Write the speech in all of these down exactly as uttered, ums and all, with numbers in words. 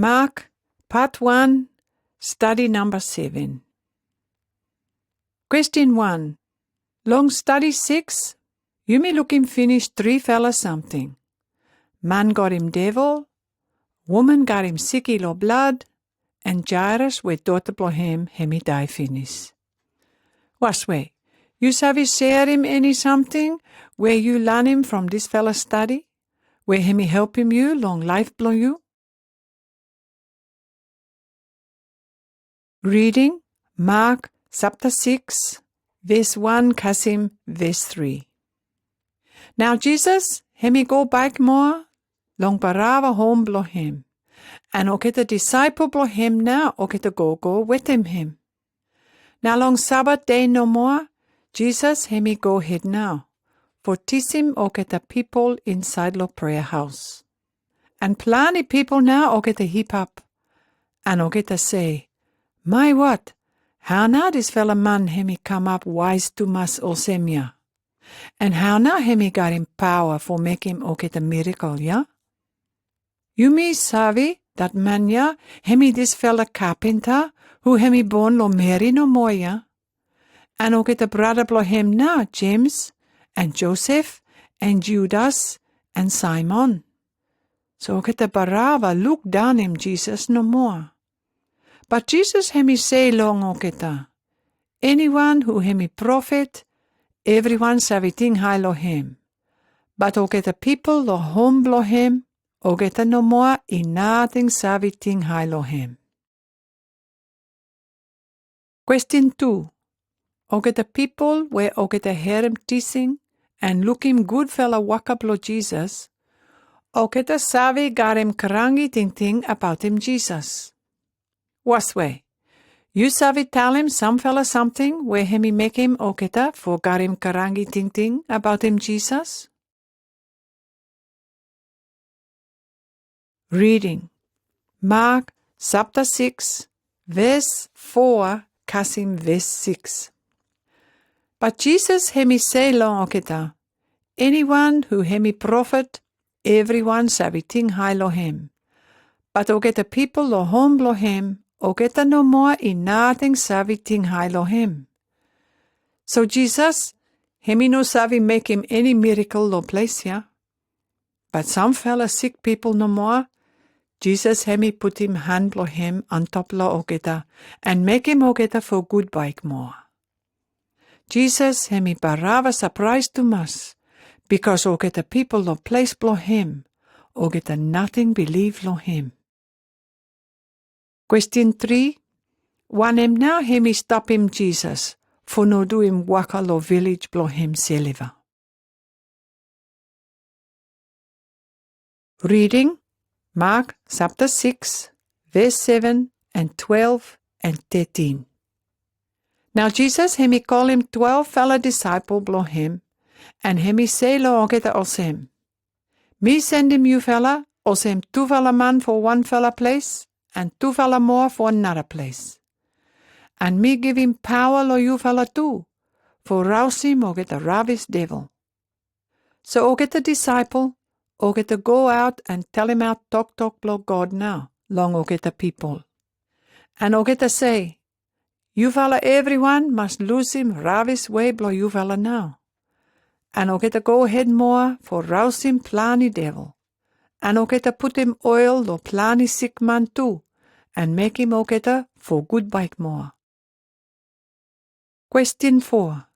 Mark, Part one, Study Number seven. Question one. Long Study six, yumi lukim finis three fala something. Man got him devil, woman got him siki lo blood, and Jairus we dota blo him hemi die finis. Waswe, yu sabi sharim any something we yu lanim from dis fala study, we hemi helpim yu long life blo yu? Reading, Mark sapta six, ves one kasim ves three. Nao Jesus hemi go back moa long baraba hom blo him, and oketa disaipol blo him nao oketa gogo wetem him. Nao long Sabat dei no moa, Jesus hemi go hed nao fo tisim oketa pipol insaed lo prea haos. And plani pipol nao oketa hip up, and oketa se, "Mai wat, hao nao dis fala man hemi kamap waes tumas olsem ya? And hao nao hemi got him paoa fo mekim oketa mirakel ya? Yumi sabi dat man ya hemi dis fala kapinta hu hemi bon lo Meri no moa ya. And oketa brada blo him nao James, and Joseph, and Judas, and Simon." So oketa baraba luk danim Jesus no moa. But Jesus hemi se long oketa, "Anyone hu hemi profet, evriwan sabi ting hai lo him. But oketa pipol lo hom blo him, oketa no moa i nating sabi ting hai lo him." Question two. Oketa pipol we oketa herem tising and lukim gud fala waka blo Jesus, oketa sabi got him karangi tingting aboutim Jesus. Waswe, yu sabi talim sam fala something we hemi mekim oketa fo got him karangi tingting aboutim Jesus? Reading, Mark sapta six, ves foa kasim ves six. But Jesus hemi se long oketa, "Anyone hu hemi profet, evriwan sabi ting hai lo him. But oketa pipol lo hom blo him, oketa no moa i nating sabi ting hai lo him." So Jesus hemi no sabi mekim any mirakel lo ples ya. But sam fala sik pipol no moa, Jesus hemi putim han blo him antop lo oketa, and mekim oketa fo gud baek moa. Jesus hemi baraba sapraes tumas, bikos oketa pipol lo ples blo him, oketa nating biliv lo him. Question three. Wanem nao hemi stopim Jesus fo no duim waka lo vilej blo him seliva? Reading, Mark sapta six, ves seven and twelve and thirteen. Nao Jesus hemi kolim twelve fala disaipol blo him, and hemi se lo oketa olsem, "Mi sendem yu fala olsem tu fala man fo wan fala ples, and tu fala moa fo anodda ples. And mi givim paoa lo yu fala tu fo rausim oketa rabis devel." So oketa disaipol, oketa go aot and telemaot toktok blo God nao long oketa pipol. And oketa se, "Yu fala evriwan mas lusim rabis wei blo yu fala nao." And oketa go hed moa fo rausim plani devel. And oketa putim oil lo plani sik man tu, and mekim oketa fo gud baek moa. Question four.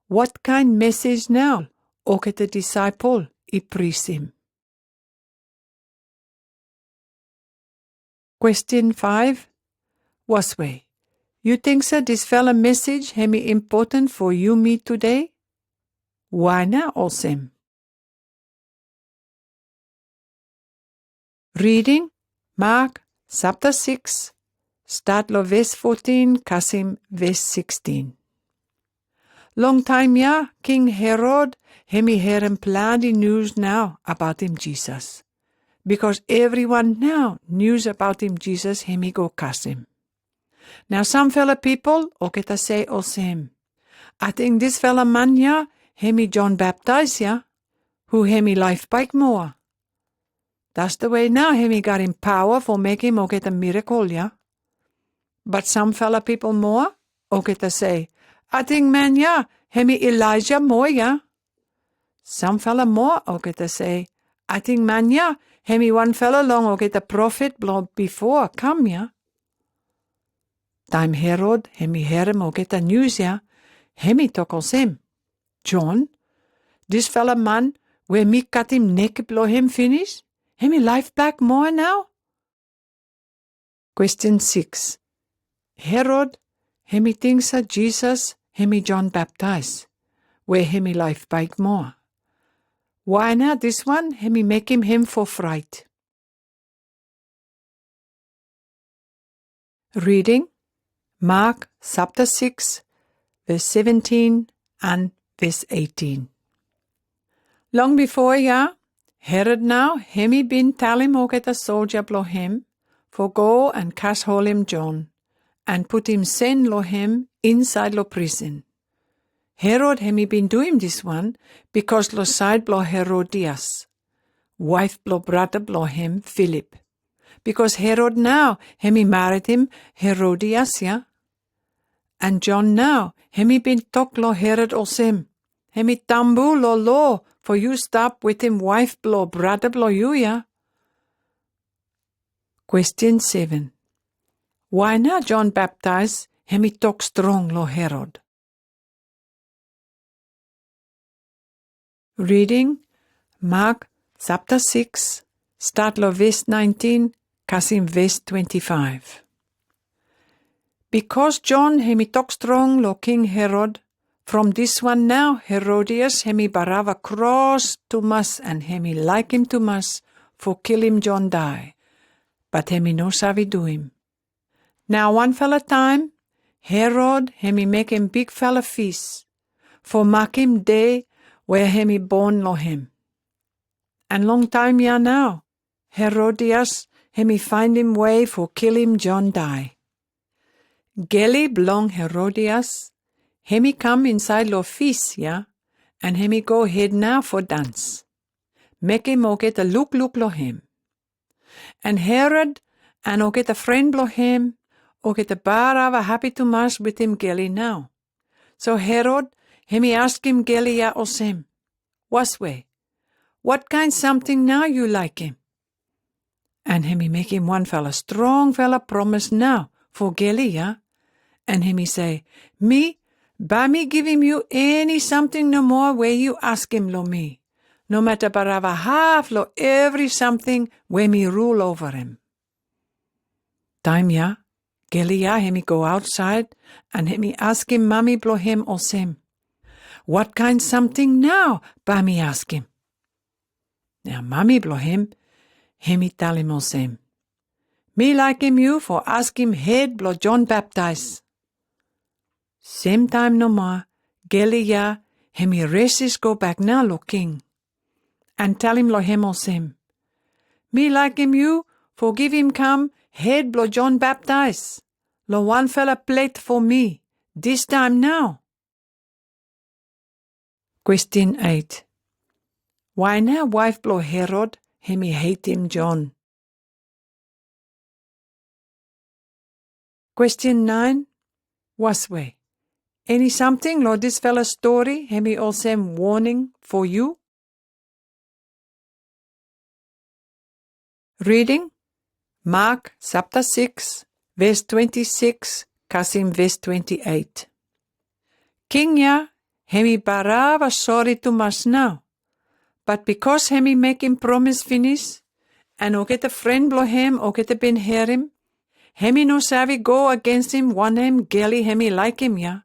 What kind mesej nao oketa disaipol i prisim? Question five. Waswe, yu tingsa dis fala mesej hemi impoten fo yumi tudei? Why nao olsem? Reading, Mark sapta six, stat lo ves fourteen kasim ves sixteen. Long taem ya, King Herod hemi herem plante news nao aboutim Jesus, bikos evriwan nao news aboutim Jesus hemi go kasim. Nao sam fala pipol oketa se olsem, "Ating dis fala man ya hemi John Baptaes ya, hu hemi laef baek moa." That's the way now hemi got him power for making olgeta miracle, ya. But some fala people moa, olgeta say, "Ating man ya, hemi Elijah moa, ya." Some fala moa, olgeta say, "Ating man ya, hemi wan fala long olgeta prophet blong before come, ya." Time Herod hemi hear olgeta news ya, hemi tok olsem, "John, dis fala man we mi cut him neck blong him finish, hemi life back moa now?" Question six. Herod hemi tink sa Jesus hemi John Baptize, we hemi life back moa. Why now dis one hemi make him him for fright? Reading Mark chapter six, verse seventeen and verse eighteen. Long before ya, Herod now hemi been tell him olgeta soldier blong him for go and cast hold him John, and put him sen long him inside long prison. Herod hemi been do him dis one because long side blong Herodias, wife blong brother blong him Philip, because Herod now hemi married him Herodias, ya. And John now hemi been tok long Herod olsem, "Hemi tambu long law for yu stap with him wife blong brother blong yu, ya." Question seven. Why now John Baptize hemi tok strong long Herod? Reading Mark chapter six, start long verse nineteen, kasem verse twenty-five. Because John hemi tok strong long King Herod, from dis one now Herodias hemi barava cross tumas and hemi like him tumas for kill him John die, but hemi no save do him. Now wan fala time, Herod hemi make him big fala feast for mark him day where hemi born long him. And long time ya now, Herodias hemi find him way for kill him John die. Geli blong Herodias hemi come inside long feast ya, and hemi go head now for dance, make him olgeta look look long him. And Herod and olgeta friend blong him, olgeta barava happy tumas with him geli now. So Herod hemi ask him geli ya olsem, "Waswe, what kind something now yu like him?" And hemi make him wan fala strong fala promise now for geli ya. And hemi say, "Mi, ba mi give him yu any something no moa we yu ask him long mi, no matter barava half long every something we mi rule over him." Time ya, geli ya hemi go outside and hemi ask him mami blong him olsem, "What kind something now ba mi ask him?" Now mami blong him hemi tell him olsem, "Mi like him yu for ask him head blong John Baptize." Same time no moa, geli ya hemi resis go back now long king and tell him long him olsem, "Mi like him yu for give him come head blong John Baptize long wan fala plate for mi dis time now." Question eight. Why now wife blong Herod hemi hate him John? Question nine. Waswe, any something long dis fala story hemi olsem warning for yu? Reading Mark chapter six, verse twenty-six, kasem verse twenty-eight. King ya hemi barava sori tumas now, but because hemi make him promise finish, and olgeta friend blong him olgeta been hear him, hemi no save go against him wanem geli hemi like him ya.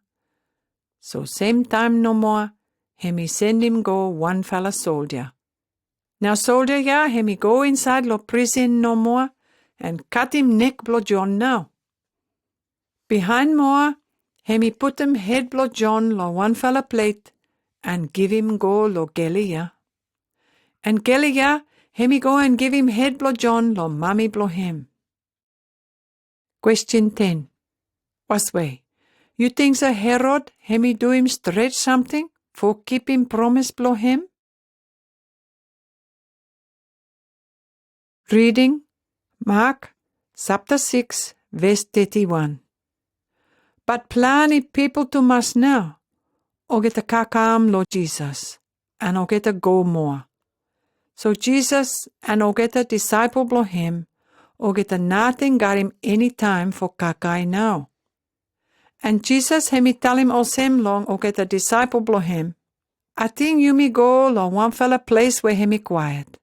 So same time no moa, hemi send him go wan fala soldier. Now soldier ya hemi go inside long prison no moa and cut him neck blong John now. Behind moa, hemi put him head blong John long wan fala plate and give him go long geli ya. And geli ya hemi go and give him head blong John long mami blong him. Question ten. Waswe, yu tink sa Herod hemi do him stret something for keep him promise blong him? Reading, Mark sapta sikis, ves teti wan. But plani pipol tumas nao olgeta kakam lo Jisas, an olgeta go moa. So Jisas an olgeta disaepol blo hem, olgeta nating garim eni taem fo kaikai nao. An Jisas hemi talem olsem long olgeta disaepol blo hem, ating yumi go lo wanfala ples we hemi kwaet.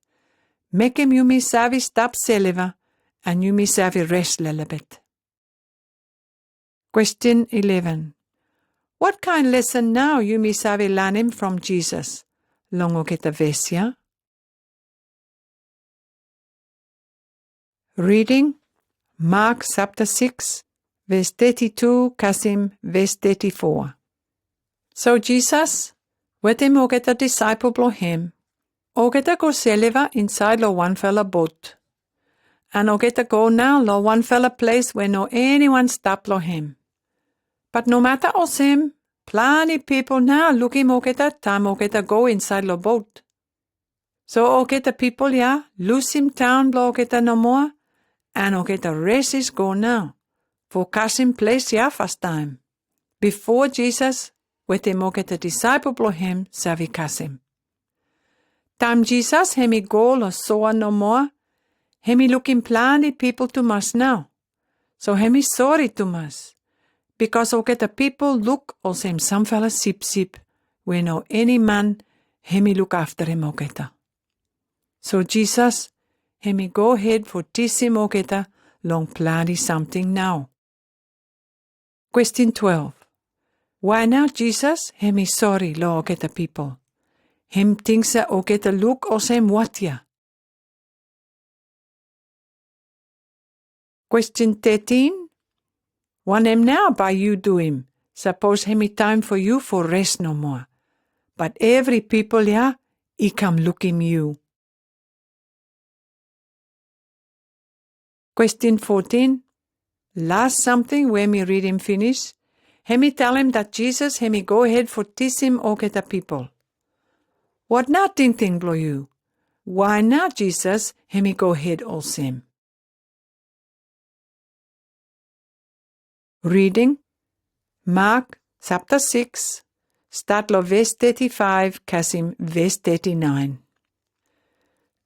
Mekem yumi save stap selva, an yumi save res lelebet. Question eleven. What kind lesson nao yumi save lanem from Jisas long olgeta ves ya? Reading, Mark sapta sikis, ves teti tu kasim ves teti foa. So Jisas wetem olgeta disaepol blo hem, olgeta go selva insaed lo wanfala bot. An olgeta go nao lo wanfala ples we no eniwan stap lo hem. But no mata olsem, plani pipol nao lukim olgeta taem olgeta go insaed lo bot. So olgeta pipol ya lusum taon blo olgeta no moa, an olgeta resis go nao fo kasim ples ya fastaem, bifo Jisas wetem olgeta disaepol blo hem save kasim. Taem Jisas hemi go lo soa no moa, hemi lukim plani pipol tumas nao. So hemi sore tumas, bikos olgeta pipol luk olsem samfala sipsip we no eni man hemi luk afterem olgeta. So Jisas hemi go hed fo tisim olgeta long plani samting nao. Question twelve. Why nao Jisas hemi sore lo olgeta pipol? Hem ting se olgeta luk olsem watia? Question thirteen. Wanem nao bae yu duim sapos hemi taem fo yu fo res no moa, but evri pipol ya i kam lukim yu? Question fourteen. Las samting we mi ridim finis, hemi talem dat Jisas hemi go hed fo tisim olgeta pipol. What nao tingting blo yu? Why nao Jisas hemi go hed olsem? Reading, Mark sapta sikis, stat lo ves teti faef kasim ves teti naen.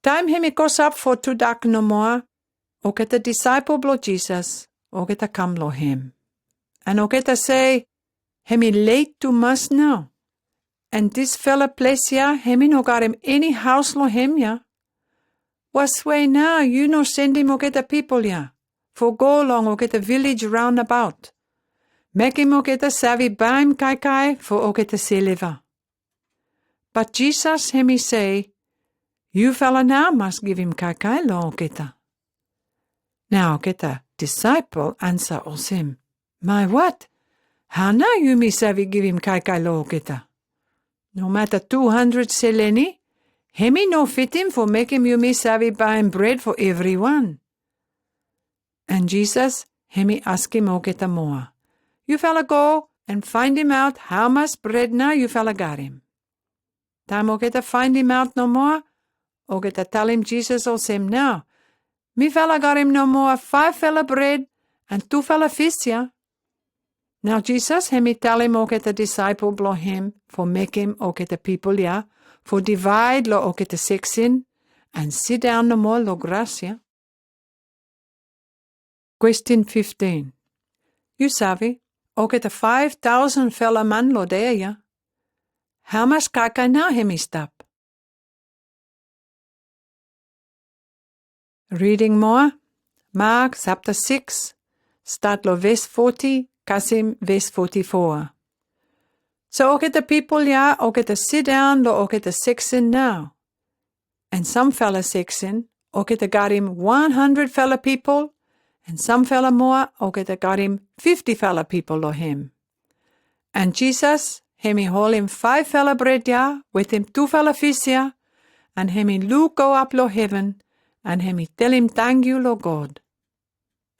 Taem hemi kos ap fo tudak no moa, olgeta disaepol blo Jisas olgeta kam lo hem. An olgeta sei, hemi let tumas nao. An disfala ples ya hemi no garim eni haos lo hem ya. Weswe nao yu no sendem olgeta pipol ya fo go long olgeta vilej raon abaot, mekem olgeta save baim kaikai fo olgeta selva. But Jisas hemi sei, yufala nao mas givim kaikai lo olgeta. Nao olgeta disaepol ansa olsem, mai wat? Hao nao yumi save givim kaikai lo olgeta? No mata tu handred seleni hemi no fitim fo mekem yumi save baim bred fo evriwan. An Jisas hemi askem olgeta moa, yufala go an faendem aot hao mas bred nao yufala garim. Taem olgeta faendem aot no moa, olgeta talem Jisas olsem, nao mifala garim no moa faefala bred an tufala fis ya. Nao Jisas hemi talem olgeta disaepol blo hem fo mekem olgeta pipol ya fo divaed lo olgeta seksen an sidaon no moa lo gras ya. Question fifteen. Yu save, olgeta faef taosen fala man lo dei ya. Hao mas kaikai nao hemi stap? Reading moa, Mark sapta sikis, stat lo ves foti kasim ves foti foa. So olgeta pipol ya olgeta sidaon lo olgeta seksen nao. An samfala seksen olgeta garim wan handred fala pipol, an samfala moa olgeta garim fifti fala pipol lo hem. An Jisas hemi holem faefala bred ya wetem tufala fis ya, an hemi luk go ap lo heven, an hemi telem tangkiu lo God.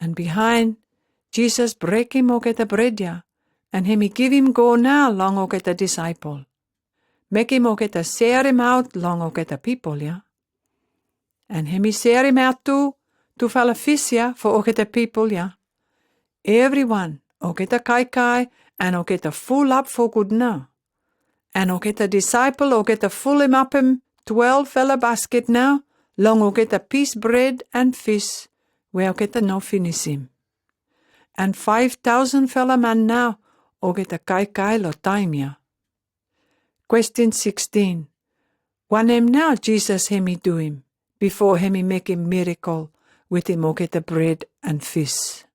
An bihaen, Jisas brekem olgeta bred ya, an hemi givim go nao long olgeta disaepol, mekem olgeta serem aot long olgeta pipol ya. An hemi seri maut tu tufala fis ya fo oketa pipol ya. Evriwan, oketa kaikai, an oketa ful ap fo gud nao. An oketa disaipol oketa fulim apim twelef fala basket nao long oketa pis bred an fis, we oketa no finisim. An faef tausen fala man nao oketa kaikai lo taim ya. Kwestin sikstin. Wanem nao Jisas hemi duim bifo hemi mekim mirakol wetem oketa bred an fis?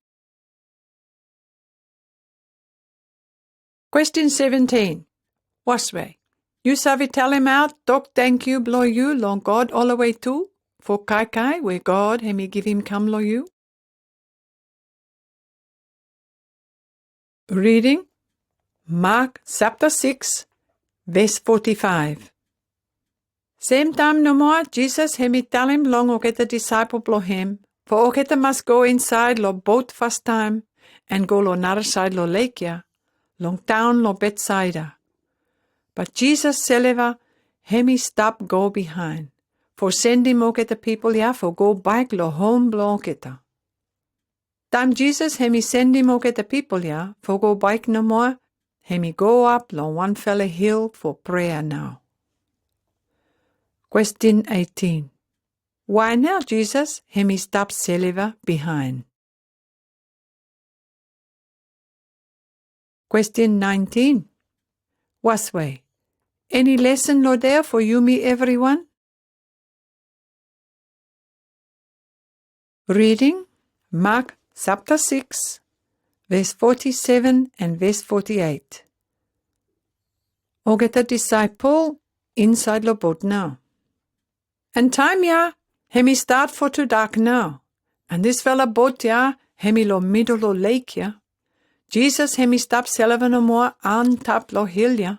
Kwestin seventin. Waswe, yu save talemaot tok tangkiu blong yu long God olawei tu fo kaikai we God hemi givim kam long yu? Reading, Mak sapta sikis, ves foti faef. Sem taim nomoa Jisas hemi talim long oketa disaipol blong hem fo oketa mas go insaed lo bot fastaim an go lo nara saed lo lek ya, long taon lo Betsaida. Bat Jisas seleva hemi stap go bihaen fo sendim oketa pipol ya fo go baek lo hom blong oketa. Taim Jisas hemi sendim oketa pipol ya fo go baek nomoa, hemi go ap long wan fala hil fo prea nao. Kwestin eitin. Wai nao Jisas hemi stap seleva bihaen? Kwestin naentin. Waswe, eni lesen lo dea fo yumi evriwan? Reading, Mak sapta sikis, ves foti seven an ves foti eit. Oketa disaipol insaed lo bot nao. An taim ya hemi stat fo tudak nao. An dis fala bot ya hemi lo midol lo lek ya. Jisas hemi stap seleva nomoa antap lo hil ya.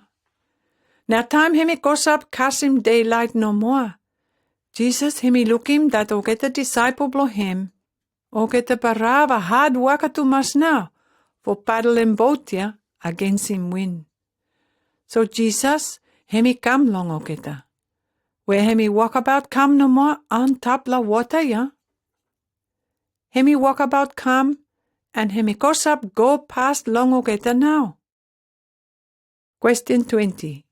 Nao taim hemi kosap kasem delaet nomoa, Jisas hemi lukim dat oketa disaipol blong hem, oketa barava had waka tumas nao fo padolem bot ya agensem win. So Jisas hemi kam long oketa, we hemi wokabaot kam nomoa antap lo wota ya. Hemi wokabaot kam an hemi kosap go pas long oketa nao. Kwestin twenti.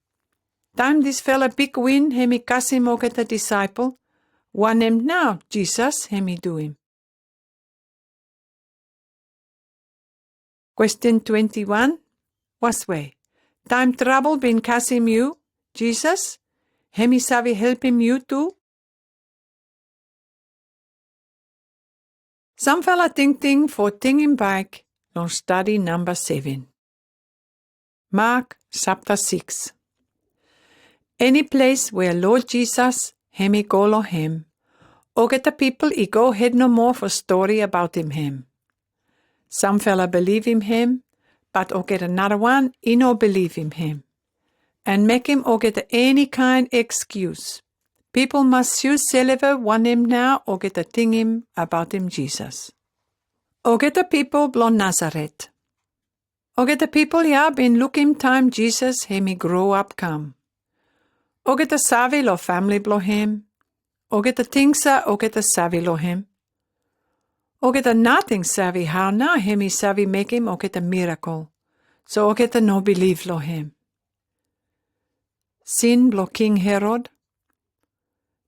Taim dis fala big win hemi kasem oketa disaipol, wanem nao Jisas hemi duim? Kwestin twenti wan. Waswe, taim trabol bin kasem yu, Jisas hemi save helpem yu tu? Sam fala tingting fo tingim baek long stadi namba seven. Mak sapta sikis. Eni ples wea Lod Jisas hemi go lo hem, oketa pipol i go hed nomoa fo stori abaotem hem. Sam fala belivim hem, bat oketa narawan i no belivim hem. An mekem oketa eni kaen ekskius. Pipol mas siu seleva wanem nao oketa tingim abaotem Jisas. Oketa pipol blong Nasaret. Oketa pipol ya bin lukim taim Jisas hemi gro ap kam. Oketa save lo famle blong hem. Oketa ting sa oketa save lo hem. Oketa nating save hao nao hemi save mekem oketa mirakol. So oketa no biliv lo hem. Sin blong King Herod.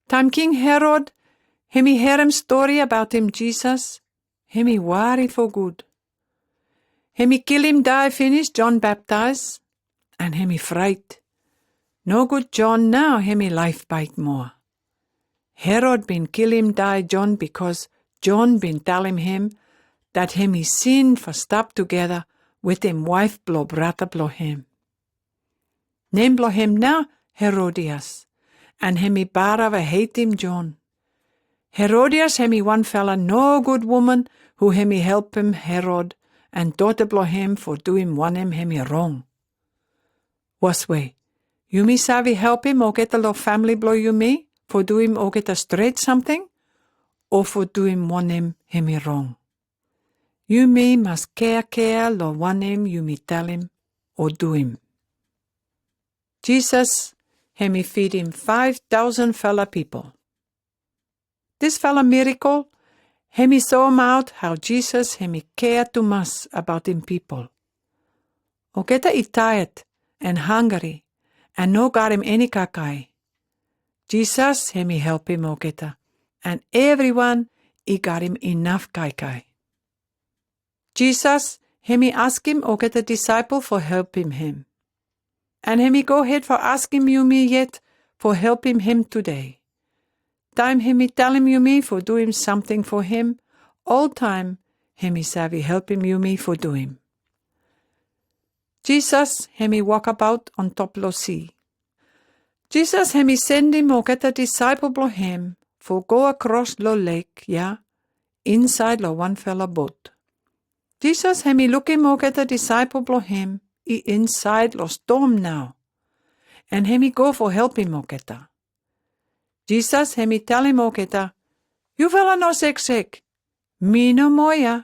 Taim King Herod hemi herem stori abaotem Jisas, hemi wari fo gud. Hemi kilim dae finis John Baptaes, an hemi fraet. Nogud John nao hemi laef baek moa. Herod bin kilim dae John bikos John bin talem hem dat hemi sin fo stap tugeta wetem waef blong brata blong hem. Nem blong hem nao Herodias, an hemi barava hetem John. Herodias hemi wan fala nogud wuman hu hemi helpem Herod an dohta blong hem fo duim wanem hemi rong. Waswe, yumi save helpem oketa lo famle blong yumi fo duim oketa stret samting, o fo duim wanem hemi rong? Yumi mas keakea lo wanem yumi talem o duim. Jisas hemi fidim faef tausen fala pipol. Disfala mirakel hemi soemaot hao Jisas hemi kea tumas abaot en pipol. Oketa i taet an hangari an no garim eni kaikai. Jisas hemi helpim oketa, an evriwan i garim inaf kaikai. Jisas hemi askim oketa disaipol fo helpim hem. An hemi gohed fo askim yumi yet fo helpim hem tudei. Taem hemi talim yumi fo duim samting fo hem, oltaem hemi save helpim yumi fo duim. Jisas hemi wakabaot on top lo si. Jisas hemi sendim oketa disaipol blo hem fo go akros lo lek ya, insaed lo wanfala bot. Jisas hemi lukim oketa disaipol blo hem i insaed lo stom nao, an hemi go fo helpim oketa. Jisas hemi talim oketa, yufala no seksek. Mi no moa ya.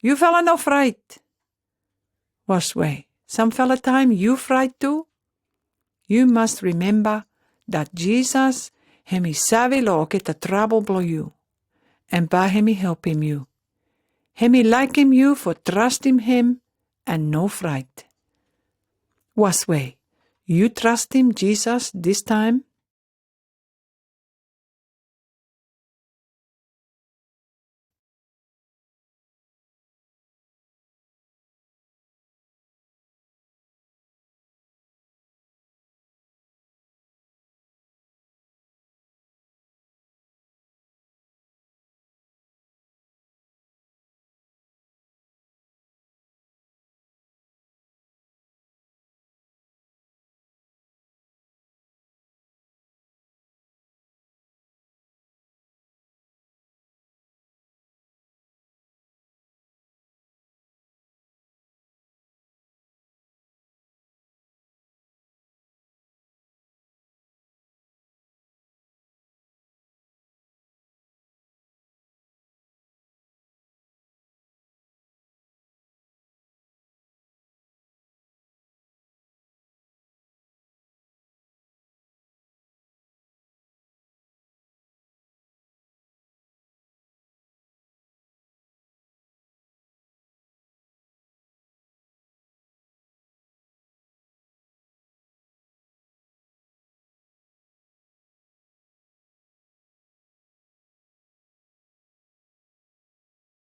Yufala no fraet. Waswe, samfala taem yu fraet tu? Yu mas rimemba dat Jisas hemi save lo oketa trabol blo yu, an bae hemi helpim yu. Hemi laikim yu fo trastim hem an no fraet. Waswe, yu trastim Jisas distaem?